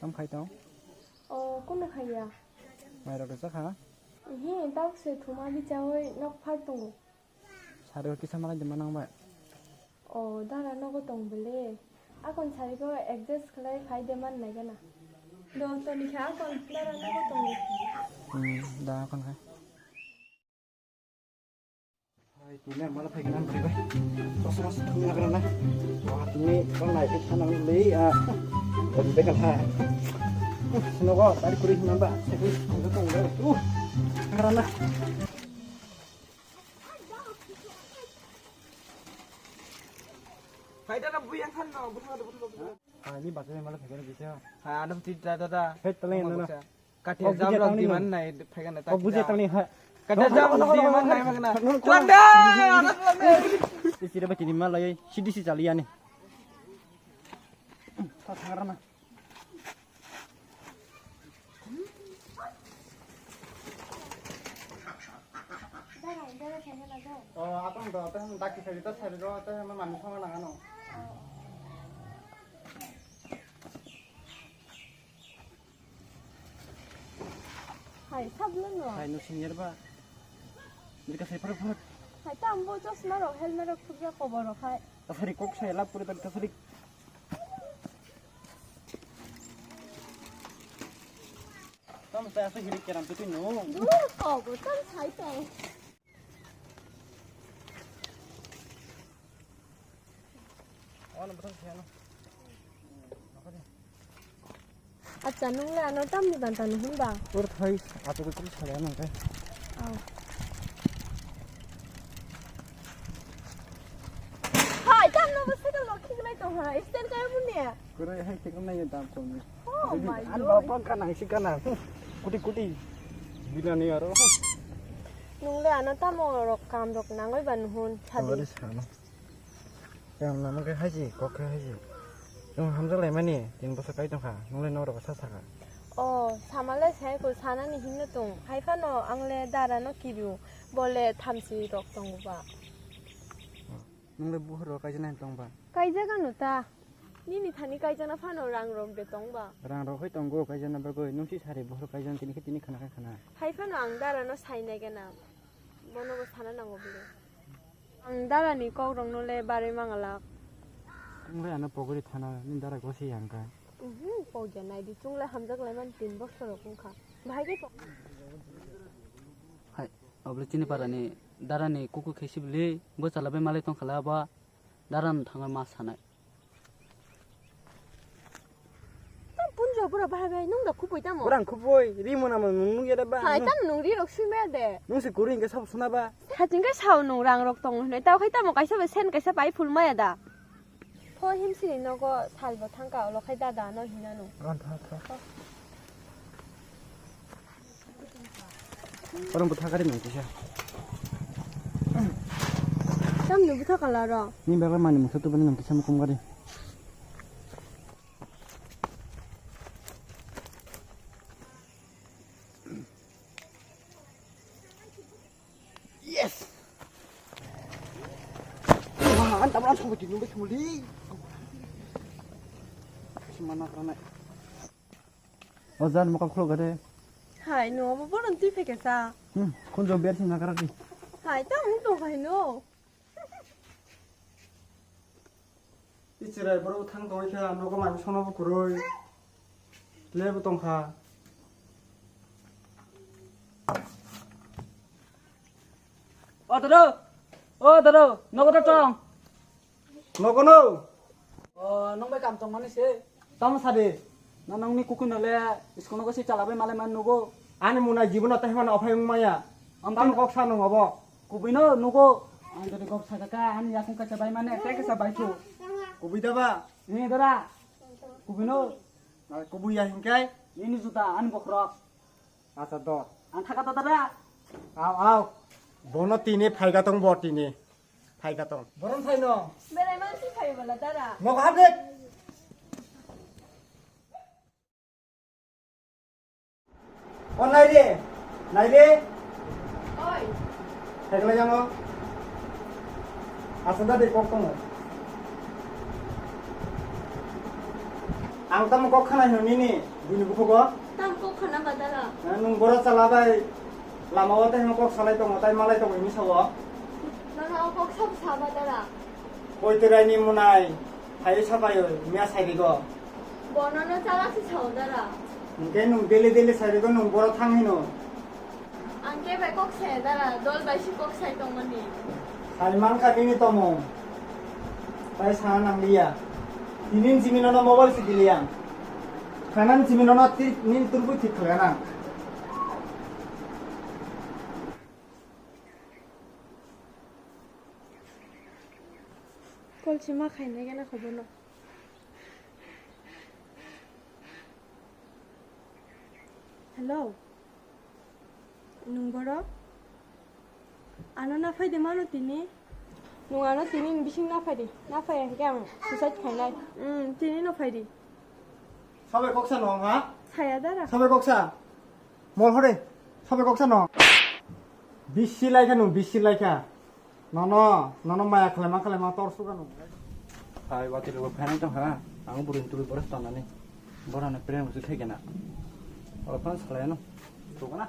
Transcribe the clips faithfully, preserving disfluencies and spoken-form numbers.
Tam khai tong? O, kunu khaiya. Mai rok rwchak ha? Ehe, tabuk se thuma bichawi nok phar tongo. Sari o kisa malai de manang bai. O, dara nogo tong bele. Akon sari ko adjust khlai phai de man nai gana. Do to ni kha akon dara nogo tong. Hmm, da akon khai. Hai, tini ang malah phaikan ang beri bai. Terus, terus, tini akan na. Wah, tini kau naik ke sana beli, ah. Beri bai kan, ha. Uh, sini kok, tadi kuri nambah. Saya kuri, saya kuri, uh, karena. Hai, dada, bui yang kan, no, buta, buta, buta, buta. Ah, ini baca yang malah phaikan bisa. Ha, ada putih, dada, dada. Hei, teling, Mama nana. Baca. Kati jam rok di mana nai phaikan na. Kok bujai tangni ha. Kati jam di mana nai phaikan na. Tuan deh, anak tuan deh. Isi dapat kini malah ya, sidi si calian nih. Thangrana. Oh, apa nih tuh? Apa yang tak kita kita cari tuh? Apa yang mana sama nang ano? Hai, sabla no. Hai, no senior ba. Ni kasai phar phar. Hai, tambo chosma rok, helmet rok thukya kobo rok hai. Kasari kok sai lap puri tan kasari. Tam sai asa hirik keram tu no. Dur kobo tam sai to. Acha, nung le ano tamni banta no hwnba? Ur thai, ato ko chini sale ano kai. Au. Hai, tam no bwswk lokhi gnai tong ha. Stand kaya bunia. Kore hai thik nai dam kom ni. Oh my God. An ba pang kana si kana. Kuti kuti. Bila ni aro. Nung le ano tamo rok kam rok nangoi ban hun sadi. Ori sano. Yang namo ke haji, kok ke haji. Yung hamjak lai mani, tin bosa kai tong kha. Nung le no rok sa sa kha. Oh, sama le sai ko sana ni hin no tong. Hai phano ang le dara no kiru. Bole thamsi rok tong ba. Nung le buhur rok kai jana tong ba. Kai jaga no ta. Nini thani kaijakna phano rang rok de tong ba? Rang rok hai tongo kaijakna bagwi, nung si sari bohrok kaijakna tini khe tini khana khe khana. Hai phano ang dara no sai nai gana, bono bo sana nango bwle. Ang dara ni kok rok no le barwi mangalak. Wng le ano pogori thana ni dara gosi yang kha. Mhm, pogya nai di, chwng le hamjak lai man tin bosor rok wng kha. Bahai khe po- Hai, obole chini para ni dara ni kuku khe si bwle, bo chala bai malai tong khala ba. Daran thangwi ma sanai. Tam punjo pura bahai bai nung da khupui tamo. Pura khupui, ri mona mo nung nung ya da ba. Hai tam nung ri rok sui maya de. Nung se kuri hingke sabo suna ba. Hating ke sao nung rang rok tong hinoi. Tao khai tamo kaisa ba sen kaisa pai phul maya da. Pho him sini nogo sal bo thangka ulo khai dada no hina nung. Ron tha tha. Oro bwtha gari nang kisa. Tam ni bwtha kala ro. Ni bagwi mani mungsa tubani nang kisa mukum gari. Yes. Wah, an tamu an sobo kinu be kuli. Kasi mana karana. O jan mokol khulok gade. Hai, no, bo boron twi pheke sa. Hmm, khunjo ber sing nakara di. Hai, tam hung tong khai no. Ichirai borok thang tongwi khe nogo mani sono bo kwrwi. Lebo tong kha. O dado, o dado, nogo da tong. Nogono. O, nong bai kam tongmani se. Tamo sadi. Na nongni kukuino le school no gosi chala bai malai man nugo. Ani muna jibono tei himano ophai wng maya. Am tamo kok sa nung obo. Kubuino nugo. Ang jodi kok sa ka ani yakung kaisa bai mane tei kaisa bai thu. Kubui da ba? Ni dara. Kubuino. Na kubui ya hingkai? Nini juta ani bokhorok. Acha do. Ang thaka to dara. Aw aw. Bono tini phaiga tong bo tini. Phaiga tong. Borom phaino. Berai mansi phai bala dara. Nok hap de. O nai re. Nai re. Oi. Phaiga lai yango. Acha da de kok tongo. Ang tamo kok khana hino nini. Bini bukhugo? Tam kok khana ba dara. Na nwng boro chala bai lama o tei kok salai tongo, tai malai tongo hini sao. Nono o kok sab saba dara. Koi terai ni munai, hai sapai oi, mia sai digo. Bono no chala si sao dara. Hingke nwng daily daily sai digo nwng boro thang hino. Ang khe bai kok saya dara, dol bai si kok sai tongmani. Sai mankha nini tomung. Tai sana nangliya. Tini ni simi nono mobile si dili ang. Khana ni simi nono ti-, nini turpui thik khlai nang. Call si ma khainai gana khobono. Hello. Nwng borok? Ano na phai de mano tini? Nwng ano tini ni bising na phai di. Na phai ya hingke ang suicide khainai. Hmm, tini no phai di. Sabai koksa no ha? Saya dara. Sabai koksa. Mol hore. Sabai koksa no. Bisi laikha nwng, bisi laikha. Nono, nono maya khlaima khlaima tor suka no. Hai, watwi rok phainai tong kha, ang bwrwi twi boros tongnani. Borok ni prank se khai kena. Oro phano salai ano. Tong kha na.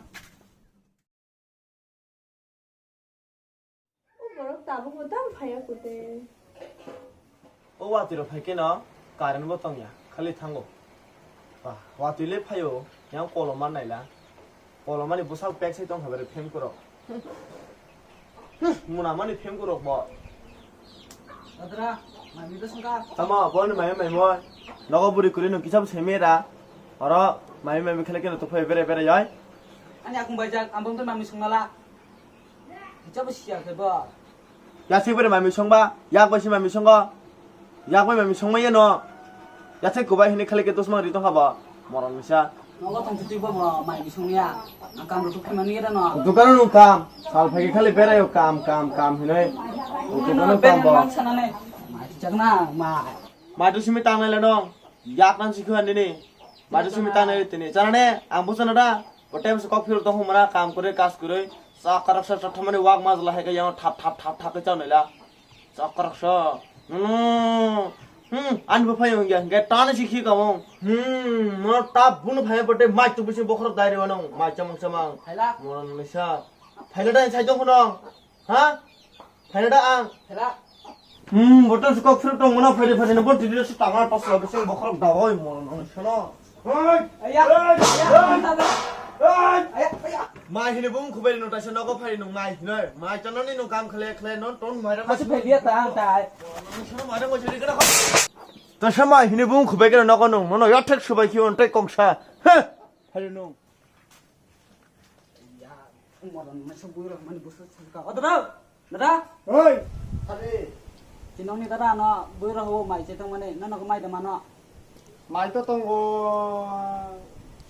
O borok tabuk bo tamo phaiya kute. O watwi rok phai keno, current bo tongya, khali thango. Ba, watwi le phaio, yang kolom man naila. Kolomani bwsal pek sai tongkha bere phemkurok. Munamani phemkurok bo. Adra, mami to sungka. Tamo, bo ni mami mami mo. Nogo buri kuri no kisa bo semi ra. Oro mami mami khele keno to phai bere bere yai. Ani akung baijak, ambong to mami sungala. Kisa bo siya khe bo. Yasik bere mami songba, yak bai si mami songo. Yak bai mami songma yeno. Yasik kubai hini khali ke dosmang ri tongkha bo. Moron misa. Nogo tong twi bo bo mai bisong ya. Ang kam rok khai mani ya no. Dukano nung kam. Sal phagi khali berai o kam, kam, kam hinoi. Dukano kam bo. Mang sana ne. Mai chak na mai. Mai tu simi tang nai le dong. Yak nang sikhu ani ni. Mai tu simi tang nai tini. Chana ne, ang bu chana da. Bo tem se kok phil tong humra kam kore kas kore. Sa karak sa thap thap mani wak mas la hai ka yang thap thap thap thap ke chau nai la. Chokroksok. Hmm. Hmm. Ani bo phayo hingya. Hingke tani si khi kamung. Hmm. Mo ta bunu phayo bote mai tu bisi bokhorok dai rewa nong. Mai chamang chamang. Phaila. Mo nisa. Phaila da sai jong kono. Ha? Phaila da ang. Phaila. Hmm. Bote su kok phir tong mona phaile phaile bo tidi su tanga pas la bisi bokhorok da oi mo nisa no. Oi! Aya! Oi! Aya! Oi! Aya! Aya! Mai hini bung khubai no taisa nogo phari nung mai hino. Mai chano ni nung kam khle khle non ton mai ra. Hasu phai dia ta ang tai. Sono mai ra mo chari kana. Taisa mai hini bung khubai kana nogo nung. Nono yathek subai ki on tai kongsa. He! Phari nung. Ya, modon mai so bui rok mani busu ka. Odro! Dada! Oi! Ade! Chinongni dada ano bui rok mai che tongmani, nono mai da mano. Mai to tongo.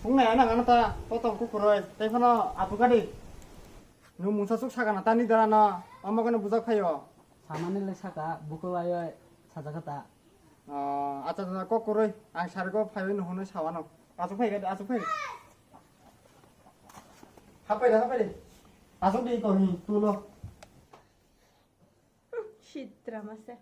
Sungnai ana ngana ta, to tong kukuroi. Tei phano apu kadi. Nung mungsa suk sakana tani dada no. Omo kono bujak phaio. Samani le saka, buko ayo sajaka ta. Ah, acha, acha, kok kwrwi. Ang sarigo phaiwi nuhunwi sawano. Aswk phai, aswk phai. Hapai de, hapai de. Aswk di ko hi, tulo. Sitra mase.